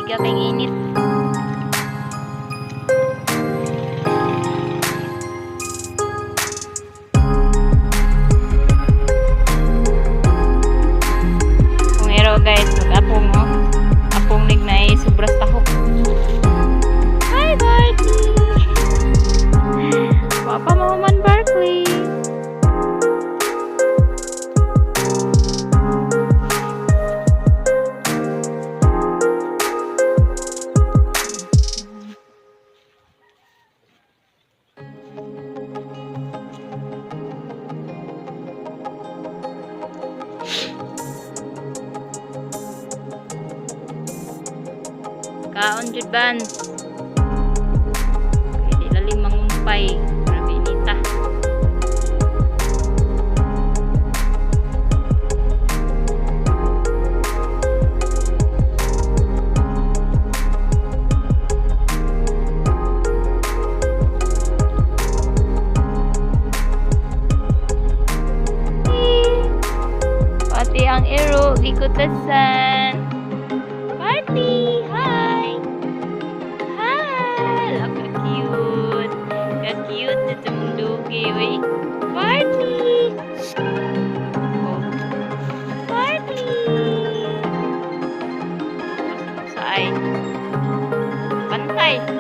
Lamig kayong init. Kung ero guys, mag-apong oh. Apong nig na sobras tahok. Hi, Barkley! Papa mo man, Barkley! Kaon jud ban. Kay di lalim mangumpay. Grabe inita. Pati ang ero, gikutasan. Barkley! Hi! Hi! Look, ka-cute. Ka-cute na itong dugi, uy. Barkley! Oh. Barkley! Sa ay. Pantay.